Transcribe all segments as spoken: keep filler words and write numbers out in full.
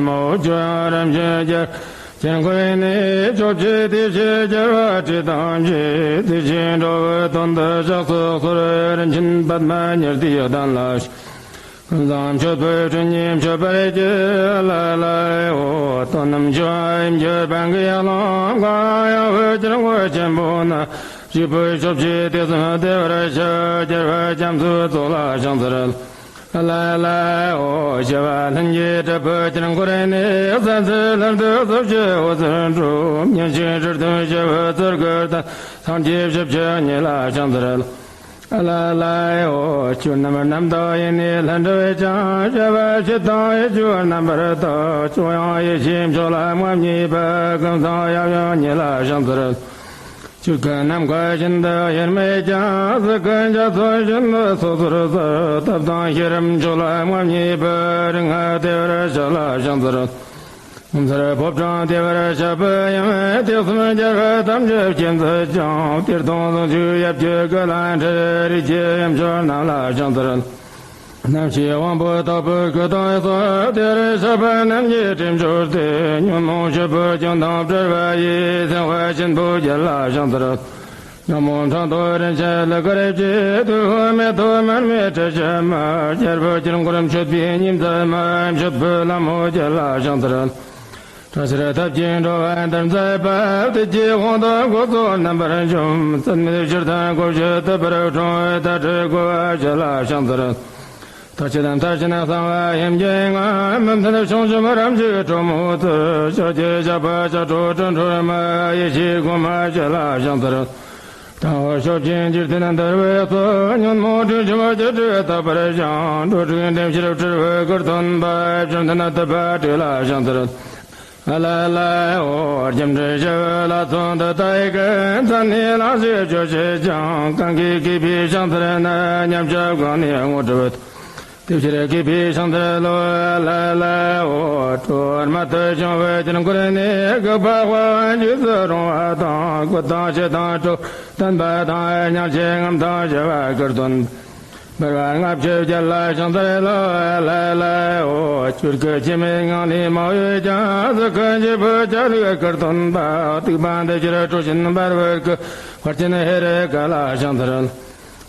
མོ་ཇོ་རམ་ཇོ་ཇར། ཅན་ཀུ་རེ་ནི་ཅོ་ཅི་ཏི་ཤི་ཇར་བ་ཏི་དང་ཇི་ཏི་ཤི་འགྲོ་བའི་དོན་དུ་ཕྱག་སོགས་སོར་རིན་ཆེན་པདྨ་ཉེར་བདུན་གདན་ལ། ཀུན་བཟང་མཆོད་པའི་དྲིན་ཉིད་མཆོད་པར་བགྱི། ལ་ལའོ། དོན་རྣམས་ཆོས་དབྱིངས་ཀྱི་པཎ་ཀའི་ཀློང་གང་ཡང་བོད་ཀྱི་དངོས་ཆེན་པོ་ན། གཞིག་པའི་ཕྱོགས་ཀྱི་དུས་གསུམ་བདེ་བར་གཤེགས། རྒྱལ་བ་རྒྱ་མཚོའི་ཚོགས་ལ་ཕྱག་འཚལ། ལ་ལའོ། བྱེ་བ་ལྷུན་གྱིས་གྲུབ་པའི་དཀྱིལ་འཁོར་ནས། སེམས་ཅན་ལྷུན་སྡུད་ཚོགས་ཀྱི་འོད་ཟེར་འཕྲོ། མཉེན་ཆེན་རིགས་མཐུན་བྱེ་བའི་ཚུལ་བསྐུལ་དང་། སངས་རྒྱས་བཞི་བཅུ་གཉིས་ལ་ཕྱག་འཚལ། ལ་ལའོ། ཆོས་རྣམས་རྣམ་དག་ཡེ་ནས་ལྷུན་གྲུབ་ཀྱང་། བྱ་བ་ཕྱི་དང་ཡིད་བཅུ་རྣམ་པར་དག། ཕྱོགས་ཡངས་ཡེ་ཤེས་མཆོག་ལ་དབང་བརྙེས་པ། ཀུན་བཟང་ཡབ་ཡུམ་ཉིད་ལ་ཕྱག་འཚལ། ཆོས་སྐུ་ནམ་མཁའ་བཞིན་དུ་དབྱེར་མེད་ཀྱང་། གཟུགས་སྐུ་འཆད་ཚུལ་བཞིན་དུ་སོ་སོར་གསལ། ཐབས་དང་ཤེས་རབ་མཆོག་ལ་དབང་བརྙེས་པ། རིགས་ལྔ་བདེ་བར་གཤེགས་ལ་ཕྱག་འཚལ། ངོ་མཚར་ཕོ་བྲང་བདེ་བར་གཤེགས་པའི་དབྱིངས། དུས་གསུམ་རྒྱལ་བ་ཐམས་ཅད་མཁྱེན་མཛད་ཅིང་། གཏེར་སྟོང་ཟུང་འཇུག་ཡབ་ཀྱི་སྐུ་ལ་འཁྲིལ། རིགས་ཀྱི་དབྱིངས་མཆོག་རྣམས་ལ་ཕྱག་འཚལ། རྣམ་ཤེས་དབང་པོ་དག་པའི་སྐུ་མདོག་སོགས། དེར་གཤེགས་པ་རྣམས་ཀྱི་དྲིན་མཆོག་སྟེ། ཉོན་མོངས་སྤྱོད་པའི་སྐྱོན་དང་བྲལ་བ་ཡི། སེམས་དཔའ་ཆེན་པོའི་རྒྱུད་ལ་ཕྱག་འཚལ། ཉོན་མོངས་ཕྲག་དོག་རིན་ཆེན་ལུ་གུ་རེ་བཅས། དུག་ལྔ་མེ་ཏོག་མར་མེ་དྲི་ཞིམ་མ། རྒྱལ་པོའི་དཀྱིལ་འཁོར་མཆོད་པའི་ཉི་ཟླ་མ། མཆོད་པའི་ལྷ་མོ་རྒྱུད་ལ་ཕྱག་འཚལ། དྲག་ཤར་ཐབས་ཀྱིས་འགྲོ་བ་འདུལ་མཛད་པ། བདུད་ཀྱི་དབང་དུ་འགྲོ་ཚོགས་རྣམ་པར་འཇོམས། སྲིད་མེད་ཕྱིར་འཐེན་སྒོ་བཞི་དུད་པར་འཁྲུངས། ལྟ་སྤྲུལ་སྐུ་བ་རྒྱུད་ལ་ཕྱག་འཚལ། མཐར་བྱེད་མཐར་ཕྱིན་གསང་བ་དབྱིངས་ཀྱི་ངང་། མི་མཐུན་ཕྱོགས་འཇོམས་རབ་འཇིགས་གྲོགས་མོ་སྩོལ། ཕྱག་རྒྱའི་ཞགས་པ་ལྕགས་སྒྲོག་དྲིལ་འཕྲོ་མ། ཡེ་ཤེས་སྒོ་མ་རྒྱུད་ལ་ཕྱག་འཚལ། དང་པོ་ཕྱོགས་ཀྱི་འཇིག་རྟེན་འདུལ་བའི་ཚོགས། ཉོན་མོངས་དྲི་ཞིམ་སྒྱུ་འཕྲུལ་དག་པར་བཞེངས། འགྲོ་དྲུག་འདྲེན་ཕྱིར་སྤྲུལ་པའི་སྐུར་སྟོན་པ། བཅོམ་ལྡན་ཐུབ་པ་སྤྲུལ་ལ་ཕྱག་འཚལ། ལ་ལའོ། སྒྱུ་འཕྲུལ་ཞི་བའི་ལྷ་ཚོགས་འདི་དག་གིས། མཚན་ནས་ལྷག་བཅས་སྐྱོབ་བྱེད་ཅིང་། གང་གིས་གུས་པས་ཕྱག་འཚལ་ན། ཉམས་ཆག་གོང་ནས་དངོས་གྲུབ། དེ་ཕྱིར་གུས་པས་ཕྱག་འཚལ་ལོ། ལ་ལའོ། སྤྲོ་བ་རྨད་དུ་བྱུང་བའི་དཀྱིལ་འཁོར་ནས། སྒེག་པ་དཔའ་བོའི་རྗེས་སུ་རུང་བ་དང་། བཀུར་དང་སྤྱི་དང་སྤྲོ་བསྟན་པ་དང་། ཉག་གཅིག་རྔམ་དང་ཞི་བ་སྐུར་སྟོན། འབར་བ་ལྔ་བཅུ་རྒྱུད་ལ་ཕྱག་འཚལ་ལོ། ལ་ལའོ། ཆོས་སྐུ་སྐྱེ་མེད་ངང་ལས་མ་གཡོས་ཀྱང་། གཟུགས་སྐུ་འབྱེད་པའི་ཆ་ལུགས་སྐུར་སྟོན་པ། ཐུབ་པ་འདི་ཕྱིར་སྤྲོ་ཞིང་འབར་བའི་སྐུ། དཔལ་ཆེན་ཧེ་རུ་ཀ་ལ་ཕྱག་འཚལ།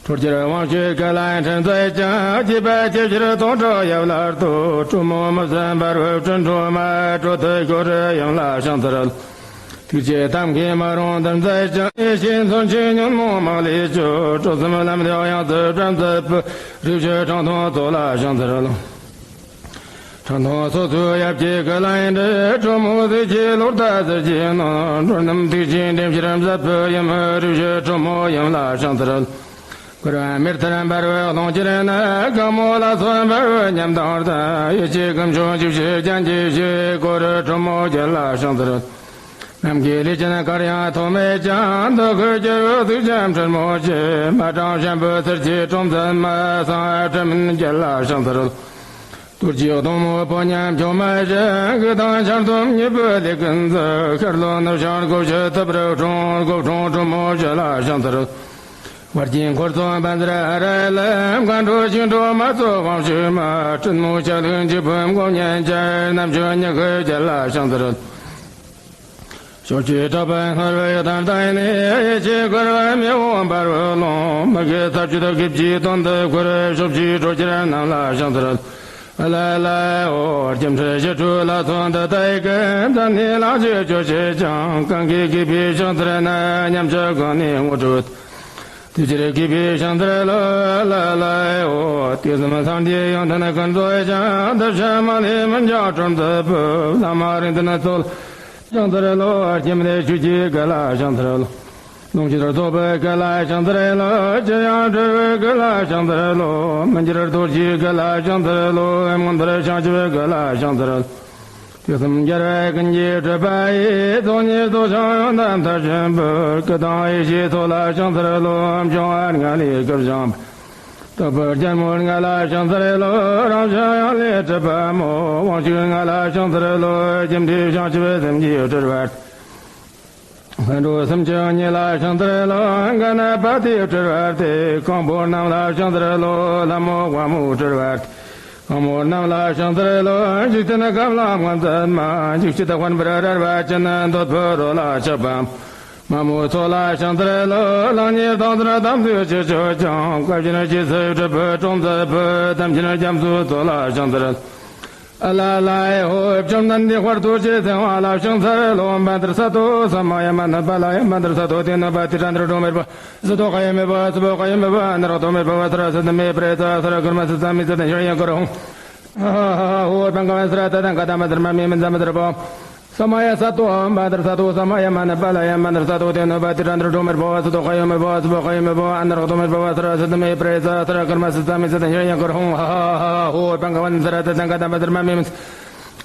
འཕྲོ་ཕྱིར་དབང་ཕྱུག་ཀུན་ལ་འཕྲིན་མཛད་ཅིང་། སྐྱེས་པ་སྐྱེ་ཕྱིར་སྟོང་ཕྲག་ཡབ་ལ་བསྟོད། གྲོགས་མོ་མི་བསྲུན་འབར་བའི་དྲིལ་འཕྲོ་མ། སྤྲོ་བསྡུ་ཤོག་དྲིལ་ཡུམ་ལ་ཕྱག་འཚལ། ཐུགས་རྗེ་གཏམ་གྱིས་མ་རུངས་འདུལ་མཛད་ཅིང་། ཡེ་ཤེས་མཚོན་ཆས་ཉོན་མོངས་མ་ལུས་སྐྱོབ། སྤྲོ་གསུམ་ལམ་ལས་ཡང་སྲིད་བྲལ་མཛད་པའི། རིགས་བཞི་ཁྲག་འཐུང་ཚོགས་ལ་ཕྱག་འཚལ་ལོ། ཁྲག་འཐུང་སོ་སོའི་ཡབ་ཀྱི་སྐུ་ལ་འདྲིལ། གྲོགས་མོ་གཟུགས་ཀྱི་ལོ་ཟླ་ཟེར་གྱི་ནང་། འགྲོ་རྣམས་ཐུགས་རྗེས་འདྲེན་ཕྱིར་མཛད་པའི་ཡུམ། རིགས་བཞི་གྲོགས་མོ་ཡུམ་ལ་ཕྱག་འཚལ། འཁོར་བ་མེ་ལྟར་འབར་བའི་གླིང་དཀྱིལ་ན། གང་མོ་ལ་སོགས་འབར་བའི་ཉམས་དང་ལྡན། ཡེ་ཤེས་སྐུ་མཆོག་འཇིགས་བྱེད་རྒྱན་གྱིས་བརྒྱན། ཀོ་རུ་གྲོགས་མོ་རྒྱུད་ལ་ཕྱག་འཚལ། ནམ་མཁའི་ལུས་ཅན་གར་ཡང་ཐོབ་མེད་ཀྱང་། འདོད་དགུའི་སྐྱེ་བོའི་གཟུགས་ཅན་ཁྲོ་མོ་ཆེ། མ་བགྲང་ཤམ་བུའི་ཚུལ་གྱིས་གྲོགས་མཛད་མ། གསང་བ་སྤྲིན་མེད་རྒྱུད་ལ་ཕྱག་འཚལ། གཏོར་གྱི་གདུང་མོ་ཕོ་ཉ་མཆོག་མ་བཞི། གུས་དང་ཆར་འཛོམས་སྙིང་པོའི་ལས་ཀུན་མཛད། ཤར་ལྷོ་ནུབ་བྱང་སྒོ་བཞི་དུད་པར་འཁྲུངས། སྒོ་འཁྲུངས་གྲོགས་མོ་རྒྱུད་ལ་ཕྱག་འཚལ། བར་གྱི་འཁོར་ཚོགས་བཛྲ་ཨ་ར་ལ། མཁའ་འགྲོ་ཤིང་འགྲོ་མ་ཚོགས་དབང་ཕྱུག་མ། སྲིན་མོ་ལྕགས་ཀླུ་འཇིགས་ཕུད་མགོ་བརྙན་ཅན། རྣམ་དཔྱོད་ཉི་ཤུ་རྒྱུད་ལ་ཕྱག་འཚལ། ཕྱོགས་བཅུའི་གྲགས་པ་སྔར་བས་ཡོད་དང་ལྡན་ནས། ཡེ་ཤེས་འཁོར་བའི་མེ་དབོན་འབར་བའི་ཀློང་། མི་དགེ་རྩ་བཅུ་དག་གི་སྤྱིའི་དོན་དུ་འཁོར། ཕྱོགས་བཅུའི་གྲོགས་ཁྱེར་རྣམས་ལ་ཕྱག་འཚལ། ལ་ལའོ། སྒྱུ་འཕྲུལ་ཞི་ཁྲོའི་ལྷ་ཚོགས་འདི་དག་གིས། མཚན་ནས་ལྷག་བཅས་སྐྱོབ་བྱེད་ཅིང་། གང་གིས་གུས་པས་ཕྱག་འཚལ་ན། ཉམས་ཆག་གོང་ནས་དངོས་གྲུབ། དེ་ཕྱིར་གུས་པས་ཕྱག་འཚལ་ལོ། ལ་ལའོ། དུས་གསུམ་སངས་རྒྱས་ཡོན་ཏན་ཀུན་རྫོགས་ཤིང་། འདི་ཕྱི་མ་ལུས་མི་འགྱུར་གྲོལ་མཛད་པའི། བླ་མ་རིགས་ལྡན་ཚོགས་ལ་ཕྱག་འཚལ་ལོ། སྐྱེ་མེད་ཆོས་ཀྱི་སྐུ་ལ་ཕྱག་འཚལ་ལོ། ལོངས་སྤྱོད་རྫོགས་པའི་སྐུ་ལ་ཕྱག་འཚལ་ལོ། ཅིར་ཡང་གྲོལ་བའི་སྐུ་ལ་ཕྱག་འཚལ་ལོ། མི་འགྱུར་རྡོ་རྗེའི་སྐུ་ལ་ཕྱག་འཚལ་ལོ། མངོན་པར་བྱང་ཆུབ་སྐུ་ལ་ཕྱག་འཚལ་ལོ། དུས་གསུམ་རྒྱལ་བའི་ཀུན་གྱི་སྤྲུལ་པ་ཡི། ཚོགས་གཉིས་རྫོགས་ཤིང་ཡོན་ཏན་མཐར་ཕྱིན་པའི། སྐུ་དང་ཡེ་ཤེས་ཚོགས་ལ་ཕྱག་འཚལ་ལོ། འབྱུང་བ་ལྔ་ལས་སྐུ་བཞེངས་པ། དྭགས་པོ་རྒྱལ་མོ་ལྔ་ལ་ཕྱག་འཚལ་ལོ། རང་བྱུང་ཡང་ལས་གྲུབ་པ་མོ། དབང་ཕྱུག་ལྔ་ལ་ཕྱག་འཚལ་ལོ། སྒྱུ་འཕྲུལ་བྱང་ཆུབ་སེམས་ཀྱི་སྤྲུལ་པ། ལྷུན་གྲུབ་སེམས་ཀྱི་ཉི་ལ་ཕྱག་འཚལ་ལོ། ག་ན་པ་ཏི་སྤྲུལ་པར་ཏེ། གང་པོ་རྣམས་ལ་ཕྱག་འཚལ་ལོ། ལྷ་མོ་དབང་མོ་སྤྲུལ་པར་ཏེ། གང་པོ་རྣམས་ལ་ཕྱག་འཚལ་ལོ། འཇིག་རྟེན་ཁམས་ལ་སྔོན་ཚད་མ། འཇིགས་བྱེད་དབེན་པར་རོལ་པ་ཅན། འདོད་པའི་རོ་ལ་ཆགས་པ། མ་མོའི་ཚོགས་ལ་ཕྱག་འཚལ་ལོ། ལྷང་ངེ་སྟོང་གསལ་དམ་ཚིག་ཆོས་སྤྱོད་ཅིང་། བཀའ་བཞིན་སྤྱོད་ཚུལ་སྒྲུབ་པའི་དྲུང་འཚལ་བུ། དམ་ཅན་རྒྱ་མཚོའི་ཚོགས་ལ་ཕྱག་འཚལ། ཨ་ལ་ལ་ཧོ། བཅོམ་ལྡན་འདས་དཔལ་རྡོ་རྗེ་སེམས་དཔའ་ལ་ཕྱག་འཚལ་ལོ། བཛྲ་སཏྭ་ས་མ་ཡ་མ་ན་པཱ་ལ་ཡ། བཛྲ་སཏྭ་དེ་ན་པ་ཏི་དྲན་དུ་འགྲོ་མེད་པ། སུ་དོ་ཁ་ཡ་མེད་པ། སུ་བོ་ཁ་ཡ་མེད་པ། ཨ་ན་རོ་དོ་མེད་པ། བ་ས་ར་ས་དམ་མེ་པྲེ་ས་ས་ར་ཀརྨ་སི་ས་མི་ས་དན་ཤར་ཡང་ཀར་ཧོང་། ཧོ། པང་ཀ་མ་ས་ར་ཏ་དང་ཀ་ད་མ་དར་མ་མེ་མི་ཛ་མ་དར་པོ། ས་མ་ཡ་ས་ཏོ། བཛྲ་སཏྭ་ས་མ་ཡ་མ་ན་པཱ་ལ་ཡ། བཛྲ་སཏྭ་དེ་ན་པ་ཏི་དྲན་དུ་འགྲོ་མེད་པ། སུ་དོ་ཁ་ཡ་མེད་པ། སུ་བོ་ཁ་ཡ་མེད་པ། ཨ་ན་རོ་དོ་མེད་པ། བ་ས་ར་ས་དམ་མེ་པྲེ་ས་ས་ར་ཀརྨ་སི་ས་མི་ས་དན་ཤར་ཡང་ཀར་ཧོང་། ཧ་ཧ་ཧ་ཧོ། པང་ཀ་མ་ས་ར་ཏ་དང་ཀ་ད་མ་དར་མ་མེ་མི་ས།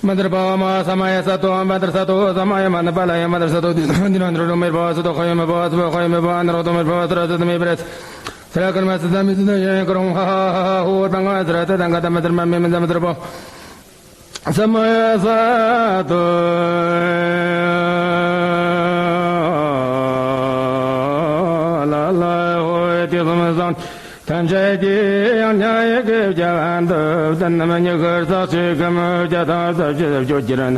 མ་དར་པ་མ་ས་མ་ཡ་ས་ཏོ། བཛྲ་སཏྭ་ས་མ་ཡ་མ་ན་པཱ་ལ་ཡ། བཛྲ་སཏྭ་དེ་ན་དེ་ན་འགྲོ་མེད་པ། སུ་དོ་ཁ་ཡ་མེད་པ། སུ་བོ་ཁ་ཡ་མེད་པ། ཨ་ན་རོ་དོ་མེད་པ། བ་ས་ར་ས་དམ་མེ་པྲེ་ས་ས་ར་ཀརྨ་སི་ས་མི་ས་དན་ཤར་ཡང་ཀར་ཧོང་། ཧ་ཧ་ཧ་ཧ་ཧོ། པང་ཀ་མ་ས་ར་ཏ་དང་ཀ་ད་མ་དར་མ་མེ་མི་ཛ་མ་དར་པོ། ས་མ་ཡ་ས་ཏོ། ལ་ལ་ཧོ། དུས་གསུམ་སངས་ཐམས་ཅད་ཀྱི། ཡང་ཉིད་ཡི་གེ་བརྒྱ་པ་འདི། བདེན་རྣམ་ཉི་ཤུར་ས་ཆུ་ཁམས། བརྒྱ་དང་ས་བཅུ་བཅུ་གྱུར་ན།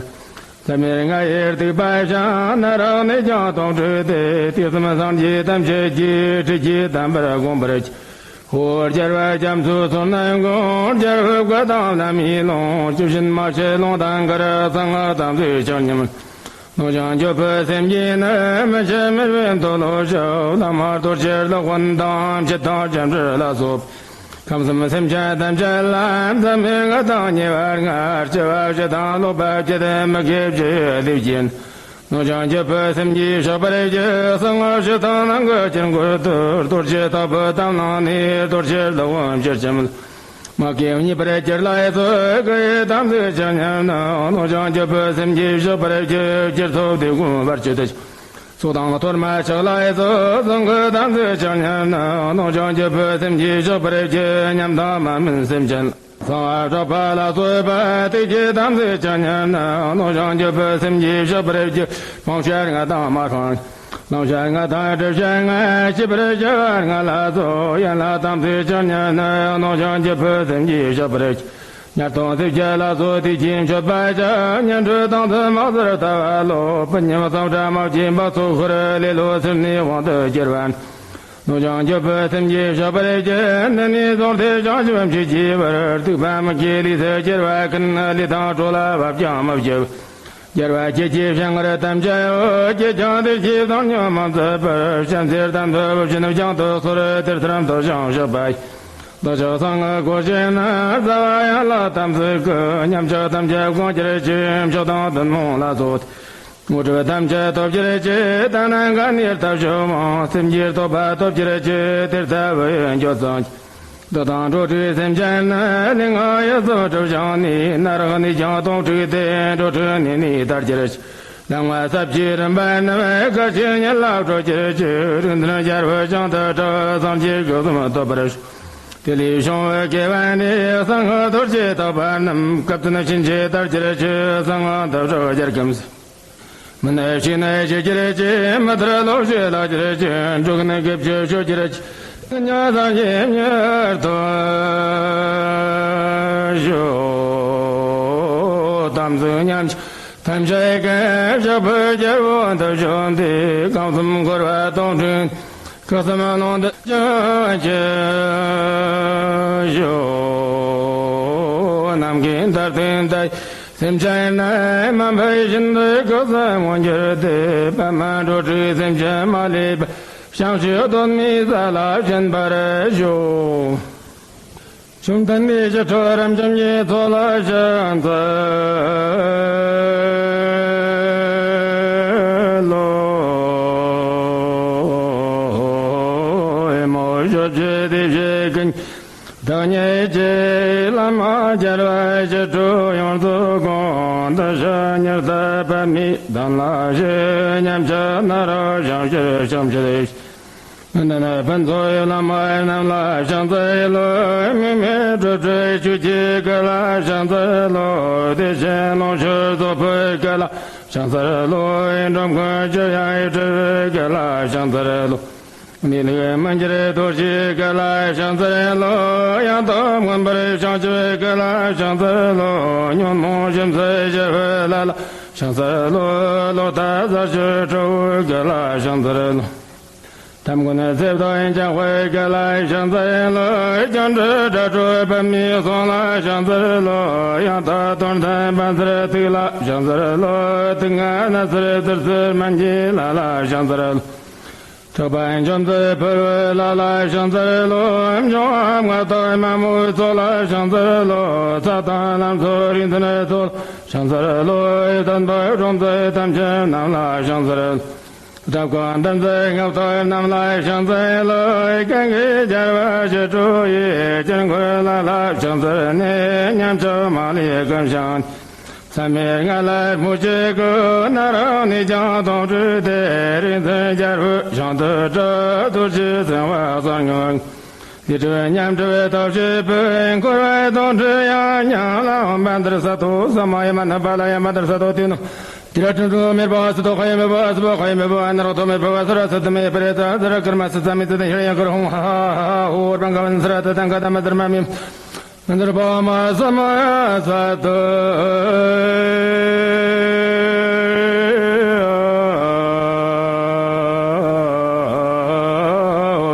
ས་མེད་ལྔ་ཡི་སྡིག་པ་བྱང་། ན་རོ་ནད་ཀྱང་དོང་སྤྲུགས་ཏེ། དུས་གསུམ་སངས་རྒྱས་ཐམས་ཅད་ཀྱི། ཁྲི་གཅིག་དམ་པར་བསྐོངས་པར་བགྱི། ཧོ། རྒྱལ་བ་རྒྱ་མཚོའི་ཚོགས་རྣམས་ཀུན། རྒྱལ་བའི་བཀའ་དང་བླ་མའི་ལུང་། ཇི་བཞིན་སྨྲ་ཤེས་ལུང་དང་འགལ། གསང་སྔགས་དམ་ཚིག་ཆ་མཉམ། ནོར་བྱང་སྐྱོབ་པའི་སེམས་ཀྱིས་ནི། མི་ཕྱེད་མི་རུང་མཐོལ་ལོ་བཤགས། བླ་མ་རྡོ་རྗེ་སློབ་དཔོན་དང་། ཆོས་དང་སྤྱན་རས་ལ་སོགས། ཁམས་གསུམ་སེམས་ཅན་ཐམས་ཅད་ལ། འཛད་མེད་ངལ་དང་ཉེ་བར་བསྔགས། སྐྱེ་བ་བཞི་དང་ལོག་པ་བརྒྱད། མི་དགེ་བཅུ་ཡི་ལས་ཀྱིས། ནོར་བྱང་སྐྱོབ་པའི་སེམས་ཀྱིས་གཤེགས་པར་བགྱི། གསང་སྔགས་ཕྱི་དང་ནང་གི་དཀྱིལ་འཁོར་དུ། རྡོ་རྗེ་ལྟ་བུའི་དམ་ལ་ནི། རྡོ་རྗེ་སློབ་དཔོན་སྤྱིར་ཁྱབ་ལ། མ་སྐྱེས་གཉིས་པར་གྱུར་ལ་སོགས། སྐུ་ཡི་དམ་ཚིག་ཆ་མཉམ་ནི། ནོར་བྱང་སྐྱོབ་པའི་སེམས་ཀྱིས་གཤེགས་པར་བགྱི། སྤྱིར་ཚོགས་འདུས་བསྐོར་བར་གྱུར་ཏེ། ཚོགས་དང་ཐོག་མར་ཆགས་ལ་སོགས། གསང་སྔགས་དམ་ཚིག་ཆ་མཉམ་ནི། ནོར་བྱང་སྐྱོབ་པའི་སེམས་ཀྱིས་གཤེགས་པར་བགྱི། ཉམས་དང་མ་རྨོས་སེམས་ཅན། གསང་བ་གྲགས་པ་ལ་སོགས་པ། དེ་ཀའི་དམ་ཚིག་ཆ་མཉམ་ནི། ནོར་བྱང་སྐྱོབ་པའི་སེམས་ཀྱིས་གཤེགས་པར་བགྱི། སྤང་བྱ་ལྔ་དང་མ་སྤངས། བླང་བྱ་ལྔ་དང་སྒྲུབ་བྱ་ལྔ། བྱེད་པར་བྱ་བ་ལྔ་ལ་སོགས། ཡན་ལག་དམ་ཚིག་ཆ་མཉམ་ནི། ནོར་བྱང་སྐྱོབ་པའི་སེམས་ཀྱིས་གཤེགས་པར་བགྱི། ཉ་སྟོང་རྩིབས་བརྒྱད་ལ་སོགས། དེ་བཞིན་མཆོད་པ་བྱ། སྙན་སྒྲོན་དང་ཚིག་མང་ཟུར་ལྟ་བ་ལོ། པི་ཉམ་སམ་བྲ་མ་སྐྱེས་པ་ཚོགས་ཤོར། ལེ་ལོ་ཟེར་ནས་དབང་དུ་གྱུར་པ། ནོར་བྱང་སྐྱོབ་པའི་སེམས་ཀྱིས་གཤེགས་པར་བགྱི། འདི་ནས་བཟུང་སྟེ་བྱང་ཆུབ་མཆོག་གི་བར། སྡིག་པ་མི་དགེ་ལས་སུ་གྱུར་པ་ཀུན། ལས་དང་གྲོགས་ལ་བབ་ཀྱང་མི་བྱེད། རྒྱལ་བ་ཁྱེད་ཀྱི་སྤྱན་སྔར་དམ་བཅའ་ཡོད། ཁྱེད་ཀྱང་དེ་ཕྱིར་བཟང་སྙིང་མ་མཛད་པར། བྱམས་བརྩེར་དམ་དུ་བུ་ཆེན་བསྐྱངས་ཏེ་གསོལ། དེར་ཐར་འདོད་ཅིང་གཤེགས་པ་ཡི། བདག་ཅག་གསང་སྔགས་སྒོ་ཕྱེ་ན། རྩ་བ་ཡན་ལག་དམ་ཚིག་གི། ཉམས་ཆག་ཐམས་ཅད་སྤང་གྱུར་ཅིག། མཆོག་དང་ཐུན་མོང་ལ་སོགས། དངོས་གྲུབ་ཐམས་ཅད་ཐོབ་གྱུར་ཅིག། དག་སྣང་ག་ནས་ཐར་ཕྱིར་འོང་། སེམས་ཀྱི་རྟོག་པ་ཐོབ་གྱུར་ཅིག། དེ་ལྟ་བུ་ཡི་འགྱོད་ཚངས་ཀྱི། བདག་དང་འགྲོ་དྲུག་སེམས་ཅན་ནི། ལུས་ངག་ཡིད་གསུམ་གྲུབ་བྱང་ནས། ན་རོ་ནད་ཀྱང་དོང་སྤྲུགས་ཏེ། འགྲོ་དྲུག་ནད་ནི་དར་གྱུར་ཅིག། ལམ་ལྔ་ས་བཅུའི་རིམ་པ་རྣམས། སྐད་ཅིག་ཉིད་ལ་གྲོལ་གྱུར་ཅིག། རིགས་མཐུན་རྒྱལ་པོ་བྱང་དུ་གྲགས། སངས་རྒྱས་སྐུ་གསུམ་ཐོབ་པར་ཤོག། དེ་ལས་བྱུང་བའི་སྐྱེ་བ་ནི། གསང་སྔགས་རྡོ་རྗེ་ཐེག་པ་རྣམས། སྐབས་བསྟུན་ཕྱིན་ཆད་དར་གྱུར་ཅིག། གསང་སྔགས་འདི་དག་རྒྱལ་ཁམས་སུ། མི་ནད་ཕྱི་ནད་ཞི་གྱུར་ཅིག། མི་ཐར་ལོག་ཤེས་ལྷག་གྱུར་ཅིག། འགྲོ་ཀུན་སྐྱིད་ཆུ་སྤྱོད་གྱུར་ཅིག། ཉ་སངས་རྒྱས་མྱུར་ཐོབ་ཤོག། དམ་ཚིག་ཉམས་ཆག་ཐམས་ཅད་ཀུན། གཤེགས་པའི་རྒྱལ་པོ་འདི་བཞུགས་འདི། ཁམས་གསུམ་འཁོར་བ་དོང་སྤྲུགས། སྐུ་གསུམ་ཀློང་དུ་བྱོན་ཅིག་ཤོག། ནམ་མཁའི་མཐར་ཐུག་མཐའ། སེམས་ཅན་རྣམས་མ་འཕེལ་བཞིན་དུ་སྐུ་གསུམ་མངོན་གྱུར་ཏེ། པདྨ་འགྲོ་དྲུག་སེམས་ཅན་མ་ལུས་པ། བྱང་ཆུབ་གདོད་མའི་ས་ལ་ཕྱིན་པར་ཤོག། བཅོམ་ལྡན་འདས་ཞི་ཁྲོ་རབ་འབྱམས་ཀྱི་ཚོགས་ལ་ཕྱག་འཚལ་ལོ། ཨེ་མ་ཧོ། ཕྱོགས་བཅུའི་སྡེ་བཞིའི་ཀུན། བདག་ཉིད་ཀྱི་བླ་མ་རྒྱལ་བ་ཞི་ཁྲོ་ཡོངས་སུ་བསྐོར། འདི་ཕྱི་ཉི་ཟླ་པདྨའི་གདན་ལ་ཞུགས། ཉམས་ཆག་ན་རོ་བྱང་ཕྱིར་སྐྱོབ་ཕྱིར། ཕན་ཚུན་ཕན་ཚུན་བླ་མ་རྣམས་ལ་ཕྱག་འཚལ་ལོ། དམིགས་མེད་སྤྲོས་བྲལ་ཆོས་ཀྱི་སྐུ་ལ་ཕྱག་འཚལ་ལོ། བདེ་ཆེན་ལོངས་སྤྱོད་རྫོགས་པའི་སྐུ་ལ། ཕྱག་འཚལ་ལོ། འབྲོམ་མགོན་ཆོས་དབྱིངས་སྤྲུལ་པའི་སྐུ་ལ་ཕྱག་འཚལ་ལོ། གནས་ལུགས་མི་འགྱུར་རྡོ་རྗེའི་སྐུ་ལ་ཕྱག་འཚལ་ལོ། ཡང་དག་མངོན་པར་བྱང་ཆུབ་སྐུ་ལ་ཕྱག་འཚལ་ལོ། ཉོན་མོངས་ཞེན་ཚར་ཞི་བའི་ལྷ་ལ་ཕྱག་འཚལ་ལོ། ལོག་ལྟ་ཟག་བཅས་སྒྲོལ་བའི་སྐུ་ལ་ཕྱག་འཚལ་ལོ། དམ་མགོན་ཚེ་བདག་འཇམ་དཔལ་སྐུ་ལ་ཕྱག་འཚལ་ལོ། སྐྱབས་འགྲོ་དགྲ་སྒྲོལ་པདྨའི་གསུང་ལ་ཕྱག་འཚལ་ལོ། ཡང་དག་དོན་མཐུན་པ་ཚུལ་ཐིག་ལ་ཕྱག་འཚལ་ལོ། ཐུགས་ངན་སྣ་ཚོགས་བདུད་རྩི་སྨན་གྱི་ལྷ་ལ་ཕྱག་འཚལ་ལོ། གྲགས་པ་འཇོམས་མཛད་ཕུར་བུའི་ལྷ་ལ་ཕྱག་འཚལ་ལོ། འབྱུང་བ་མངའ་བདག་མ་མོའི་ཚོགས་ལ་ཕྱག་འཚལ་ལོ། ཚ་དང་ལམ་མཚོ་རིག་འཛིན་ཚོགས་ལ་ཕྱག་འཚལ་ལོ། བསྟན་པ་སྒྲོམ་མཛད་དམ་ཅན་རྣམས་ལ་ཕྱག་འཚལ་ལོ། དགྲ་བགེགས་འདུལ་མཛད་མངའ་བདག་རྣམས་ལ་ཕྱག་འཚལ་ལོ། གང་གི་རྒྱལ་བ་ཞི་ཁྲོ་ཡི། དཀྱིལ་འཁོར་ལྷ་ལ་ཕྱག་འཚལ་ནས། ཉམས་ཆག་མ་ལུས་ཀུན་བྱང་ནས། མཚམས་མེད་ལྔ་ལ་མོས་གུས་ཀྱི། ན་རོ་ནས་ཀྱང་དོང་སྤྲུགས་ཏེ། རིག་འཛིན་རྒྱལ་པོའི་ཞིང་དུ་བསྒྲལ། རྡོ་རྗེ་སེམས་དཔའ་གསུམ་མྱུར། ལས་སྒྲིབ་ཉམས་སྒྲིབ་ཐབས་ཤེས་པས། འཁོར་བའི་དོང་སྤྲུགས་ཡང་ཉམས་བླངས། བནྡྷར་ས་ཏྭ་ས་མ་ཡ་མ་ན་པཱ་ལ་ཡ། བནྡྷར་ས་ཏྭ་དེ་ནི། དེ་ར་ཀྲུང་ཀྲུང་མེར་པ་སུ་དོ་ཁ་ཡོ་མེ་བ་སུ་བ་ཁ་ཡོ་མེ་བ་ན་རོ་དོ་མེ་བ་སུ་ར་སུ་དུ་མེ་པ་རེ་ཙ་ཙ་ར་ཀར་མ་སུ་ཙ་མི་ཙ་དེ་ཧེ་ཡང་ཀར་ཧོང་ཧ་ཧ་ཧ་ཧ་ཧོ་ར་བང་ག་བན་སུ་ར་ཏ་ཏང་ག་ཏ་མ་ཙར་མ་མི། ནན་ཏར་པ་མ་ས་མ་ཡ་ས་ཏུ།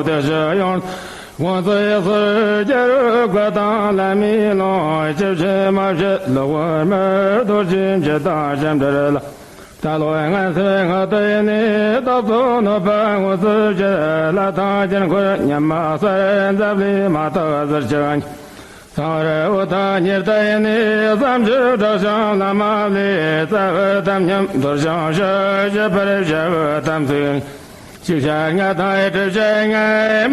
དེ་བཞིན་ཡང་དབང་ཚད་ཡེ་སུར་རྒྱལ་བུ་བཀའ་དང་བླ་མའི་ལུང་། ཇི་བཞིན་མ་བྱས་ལོག་པར་མི། རྡོ་རྗེ་འཆང་དང་སྤྱན་འདྲེན་ལ། ད་ལོ་ངན་སོང་ངག་དུ་ཡིས་ནི། བདག་སོགས་གནོད་པ་དངོས་སུ་བྱས། ལྷ་དང་དཀྱིལ་འཁོར་ཉི་མ་གསལ། འཛམ་གླིང་མ་དག་ཟེར་ཕྱིར། གསང་བར་འོད་དང་ཉེར་ཐག་ཡིས་ནི། བསམ་བརྗོད་བསྒྲགས་ཤིང་བླ་མ་ལས། རྩ་བའི་དམ་ཉམས་དོར་ཞིང་ཞི། བྱེད་པར་བྱ་བའི་དམ་ཚིག་ཅིག་ཤར་ལྔ་དང་ཡེ་གྲུབ་ཞི་ལྔ།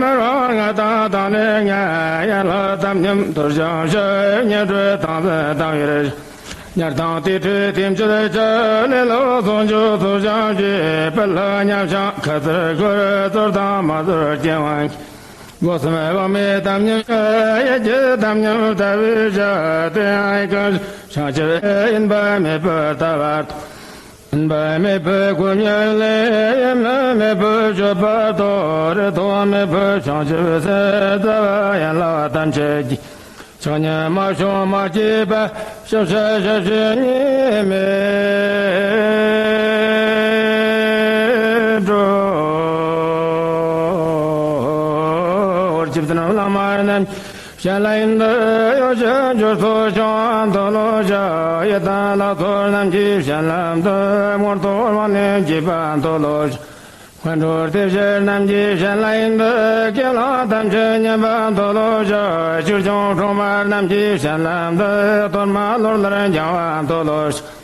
མི་རུང་ལྔ་དང་དང་ནི་ལྔ། ཡན་ལག་དམ་ཉམས་དོར་ཞིང་ཞི། ཉེར་སྒྲོལ་དང་ཚན་དང་ཡེ་རེ། ཉར་དང་དེ་འཕྲོས་དེ་མཆོད་ཅིང་། ལེ་ལོ་ཟུང་འཇུག་ཚུལ་བཞིན་བྱེད། ཕུད་ལྷག་མཉམ་བཞག་ཁ་ཚུར་བསྐོར། རྩོལ་དང་མ་རྩོལ་རྐྱེན་དབང་གིས། སྒོ་གསུམ་དབང་མེད་དམ་ཉམས་ཞི། ཡིད་ཀྱི་དམ་ཉམས་ལྟ་བུའི་ཕྱིར། དེ་ཡང་གང་ཞིག་བྱང་ཆུབ་ཡིན་པ་མེད་པར་ལྟ་བ་དང་། ཡིན་པ་མེད་པའི་སྒོ་ཉིད་ལས། ཡིན་མིན་མེད་པའི་སྤྱོད་པ་དང་། རིག་སྟོང་མེད་པའི་བྱང་ཆུབ་སེམས། རྩ་བ་ཡན་ལག་ཐམས་ཅད་ཀྱི། ཆགས་ཉིད་མ་བྱུང་མ་སྐྱེས་པ། ཞི་བྱ་ཞི་བྱེད་གཉིས་མེད་འགྲོ། ཆིབས་སྣམས་བླ་མ་རྣམས་ཀྱི་བྱིན་རླབས་ཡིན་ཏེ། ཡོ་བྱད་འབྱོར་ཚོགས་ཆུང་བ་མཐོལ་ལོ་བཤགས། ཡི་དམ་ལྷ་ཚོགས་རྣམས་ཀྱི་བྱིན་རླབས་ཏེ། མངོན་རྟོགས་དབང་ལྡན་སྐྱེས་པ་མཐོལ་ལོ་བཤགས། སྔོན་འགྲོ་སྡེ་བཞི་རྣམས་ཀྱི་བྱིན་རླབས་ཡིན་ཏེ། དགེ་སློང་ཐམས་ཅད་མཉེས་པ་མཐོལ་ལོ་བཤགས། ཆོས་སྐྱོང་སྲུང་མ་རྣམས་ཀྱི་བྱིན་རླབས་ཏེ། གཏོར་མ་ལོ་ལྟར་འགྱིང་བ་མཐོལ་ལོ་བཤགས།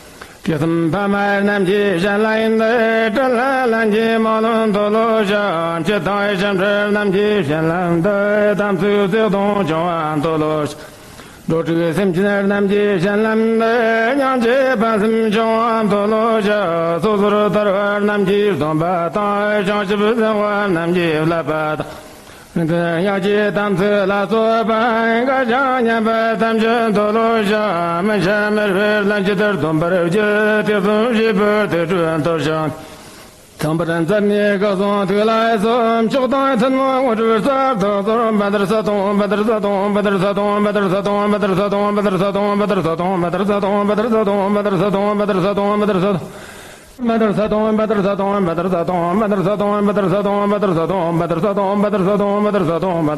དུས་གསུམ་ཕ་མ་རྣམས་ཀྱི་བྱིན་རླབས་ཡིན་ཏེ། སྤྲིན་ལས་ལྷན་སྐྱེས་མ་ལུས་མཐོལ་ལོ་བཤགས། འཆི་བདག་ཡེ་ཤེས་མཁྲིས་རྣམས་ཀྱི་བྱིན་རླབས་ཏེ། དམ་ཚིག་བརྩེ་གདུང་ཆུང་བ་མཐོལ་ལོ་བཤགས། འགྲོ་དྲུག་སེམས་ཅན་རྣམས་ཀྱི་བྱིན་རླབས་ཏེ། སྙིང་རྗེ་ཕན་སེམས་ཆུང་བ་མཐོལ་ལོ་བཤགས། སོ་སོར་ཐར་པ་རྣམས་ཀྱི་སྡོམ་པ་དང་། བྱང་ཆུབ་སེམས་དཔའ་རྣམས་ཀྱི་བསླབ་པ་དང་། རིག་འཛིན་ཡེ་ཤེས་དམ་ཚིག་ལ་སོགས་པ། འགའ་ཞིག་ཉན་པ་ཐམས་ཅད་མཐོལ་ལོ་བཤགས། མི་འཆབ་མི་རྦད་ལྷན་ཅིག་ཏུ་སྡོམ་པར་བགྱི། དུས་གསུམ་གཤེགས་པའི་དུར་ཁྲོད་མཐོལ་བཤགས། དང་པོར་མཛད་ནས་སྐུ་གསུང་ཐུགས་ལ་གསོལ། མཆོག་དང་ཐུན་མོང་དངོས་གྲུབ་གསར་དུ་སྩོལ། བནྡྷར་ས་ཏྭ་བནྡྷར་ས་ཏྭ་བནྡྷར་ས་ཏྭ་བནྡྷར་ས་ཏྭ་བནྡྷར་ས་ཏྭ་བནྡྷར་ས་ཏྭ་བནྡྷར་ས་ཏྭ་བནྡྷར་ས་ཏྭ་བནྡྷར་ས་ཏྭ་བནྡྷར་ས་ཏྭ་བནྡྷར་ས་ཏྭ། ཨོཾ་བནྡྷར་ས་ཏྭ་བནྡྷར་ས་ཏྭ་བནྡྷར་ས་ཏྭ་བནྡྷར་ས་ཏྭ་བནྡྷར་ས་ཏྭ་བནྡྷར་ས་ཏྭ་བནྡྷར་ས་ཏྭ་བནྡྷར་ས་ཏྭ་བནྡྷར་ས་ཏྭ། ཨོཾ་བནྡྷར་ས་ཏྭ་བནྡྷར་ས་ཏྭ་བནྡྷར་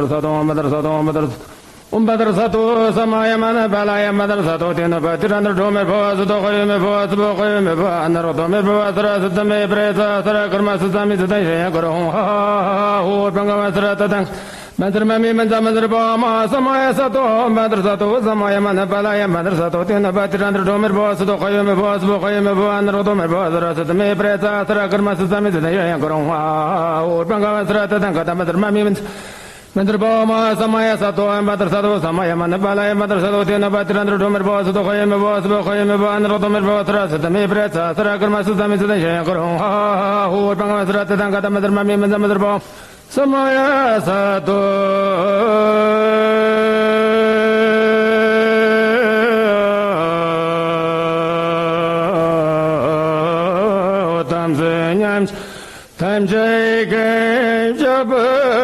ས་ཏྭ་བནྡྷར་ས་ཏྭ་བནྡྷར་ས་ཏྭ། ཨོཾ་བནྡྷར་ས་ཏྭ་ས་མ་ཡ་མ་ན་པཱ་ལ་ཡ། བནྡྷར་ས་ཏྭ་དེ་ནི་པ་ཏི་ར་འདི་སྒྲོལ་མེ་ཕོ་བ་སུ་དོ་ཁ་ཡོ་མེ་ཕོ་བ་སུ་བོ་ཁ་ཡོ་མེ་ཕོ་བ་ན་རོ་དོ་མེ་ཕོ་བ་ས་ར་སུ་ཏ་མེ་པ་རེ་ཙ་ས་ར་ཀར་མ་སུ་ཙ་མི་སུ་ཏན་ཤེ་ཡང་ཀར་ཧོང་ཧ་ཧ་ཧ་ཧ་ཧོ་བང་ག་བ་ས་ར་ཏ་དང་། མན་ཙར་མ་མི་མན་ཙ་མན་ཙར་པ་མ་ས་མ་ཡ་ས་ཏྭ། བནྡྷར་ས་ཏྭ་ས་མ་ཡ་མ་ན་པཱ་ལ་ཡ། བནྡྷར་ས་ཏྭ་དེ་ནི་པ་ཏི་ར་འདི་སྒྲོལ་མེ་ཕོ་བ་སུ་དོ་ཁ་ཡོ་མེ་ཕོ་བ་སུ་བོ་ཁ་ཡོ་མེ་ཕོ་བ་ན་རོ་དོ་མེ་ཕོ་བ་ས་ར་སུ་ཏ་མེ་པ་རེ་ཙ་ས་ར་ཀར་མ་སུ་ཙ་མི་སུ་ཏན་ཤེ་ཡང་ཀར་ཧོང་ཧ་ཧ་ཧ་ཧོ་བང་ག་བ་ས་ར་ཏ་དང་ག་ཏ། མན་ཙར་མ་མི་མན་ཙ། མན་ཙར་པ་མ་ས་མ་ཡ་ས་ཏྭ། བནྡྷར་ས་ཏྭ་ས་མ་ཡ་མ་ན་པཱ་ལ་ཡ། བནྡྷར་ས་ཏྭ་དེ་ནི་པ་ཏི་ར་འདི་སྒྲོལ་མེ་ཕོ་བ་སུ་དོ་ཁ་ཡོ་མེ་ཕོ་བ་སུ་བོ་ཁ་ཡོ་མེ་ཕོ་བ་ན་རོ་དོ་མེ་ཕོ་བ་ས་ར་སུ་ཏ་མེ་པ་རེ་ཙ་ས་ར་ཀར་མ་སུ་ཙ་མི་སུ་ཏན་ཤེ་ཡང་ཀར་ཧོང་ཧ་ཧ་ཧ་ཧོ་བང་ག་བ་ས་ར་ཏ་དང་ག་ཏ། མན་ཙར་མ་མི་མན་ཙ་མན་ཙར་པ་ས་མ་ཡ་ས་ཏྭ།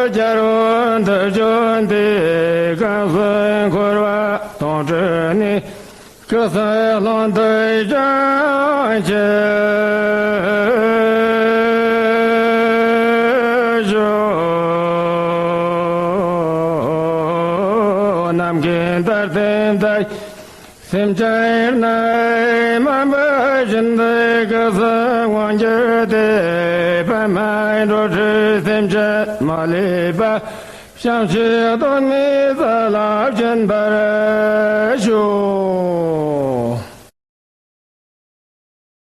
རྒྱལ་བ་ཐུགས་ཆེན་ཏེ། གང་ཟག་འཁོར་བ་དོང་སྤྲུགས་ནས། སྐུ་གསུང་ལྷུན་སྟུག་ཅན་གྱི་ཞོ། ནམ་མཁའི་མཐར་ཐིམ་ལྟར། སེམས་ཅན་ཡར་སྣང་མ་འབད་བཞིན་དུ། སྐུ་གསུང་དབང་གྱུར་ཏེ། པདྨ་འགྲོ་དྲུག་སེམས་ཅན་མ་ལུས་པ། བྱང་ཆུབ་སྟོང་ཉིད་རྩ་ལ་བྱིན་པར་ཤོག།